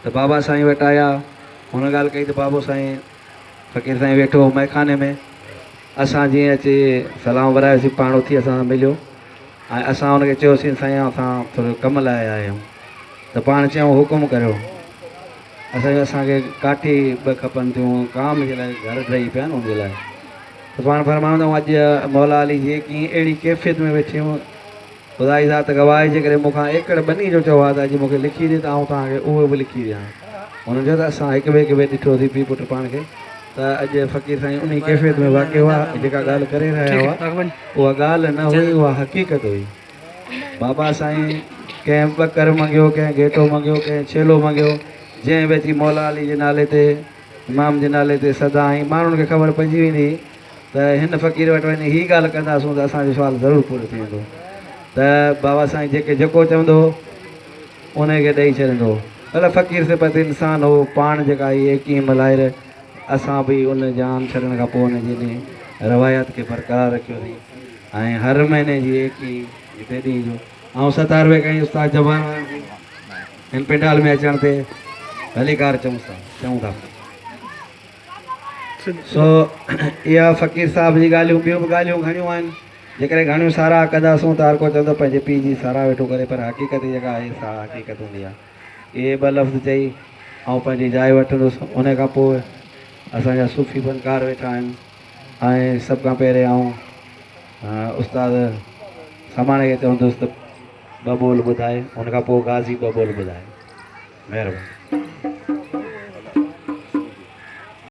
ته بابا سائين وٽ آيا. هن ڳالهه ڪئي ته بابو سائين فقير سائين ويٺو هو مئخاني ۾. اسان جيئن اچي سلام ورايوسين پاڻ اٿي اسان سان مليو ۽ اسان هن کي چيوسين سائين اسان ٿورو ڪم لاء آيا آهيون ته پاڻ چيائون حڪم ڪريو. اسان چيو اسان کي ڪاٺي ٻه کپن ٿيون ڪام جي لاء گهر ڊهي پيا آهن ان جي لاء ته پاڻ فرمايائون ته اڄ مولا علي جي ڪي اهڙي ڪيفيت ۾ ويٺي آهيون خدا جي ذات گواهه آهي جيڪڏهن مون کان ايڪڙ ٻني جو چئو ها ته اڄ مون کي لکي ڏي ته آئون توهان کي اهو به لکي ڏيان ها. هنن چيو ته اسان هڪ ٻئي کي ويهي ڏٺوسين پيء پٽ پاڻ کي ته اڄ فقير سائين انهي ڪيفيت ۾ واقع هئا جيڪا ڳالهه ڪري رهيا هئا اها ڳالهه نه هئي اها حقيقت هئي. بابا سائين ڪنهن ٻڪر منگيو ڪنهن گهيٽو منگيو ڪنهن ڇيلو منگيو جنهن به اچي مولا علي جي نالي تي امام جي نالي تي صدا هنئي ماڻهن کي خبر پئجي ويندي هئي ته هن فقير وٽ وڃي هي ڳالهه ڪنداسون ته اسان جو سوال ضرور پورو ٿي ويندو ته بابا سائين جيڪي جيڪو چوندو هو انهي کي ڏئي ڇڏيندو هو. مطلب فقير صفت انسان هو پاڻ جيڪا هي ايڪيهين ملهائي رهي اسان به ان جان ڇڏڻ کان پوء ان جي انهي روايت کي برقرار رکيوسين ۽ هر مهيني جي ايڪيهين جتي ڏينهن جو آئون ستاروي ڪئين استاد جبار وارن کي هن پنڊال ۾ اچڻ تي ڀليڪار چئون ٿا. سو اها فقير صاحب جي ڳالهيون ٻيون به ڳالهيون گهڻيون آهن جيڪڏهن گهڻيون ساراهه ڪنداسون ته هر ڪو چوندو پنهنجي پيء جي ساراهه ويٺو ڪري پر حقيقت جيڪا آهي سا حقيقت هوندي آهي اهي ٻه لفظ چئي آئون پنهنجي جاء وٺندس ان کان پوء اسان جا صوفي فنڪار ويٺا آهن ۽ سڀ کان پهرين آئون استاد سماڻي کي چوندس ته ٻه ٻول ٻڌائي ان کان پوء غازي ٻه ٻول ٻڌائي مهرباني.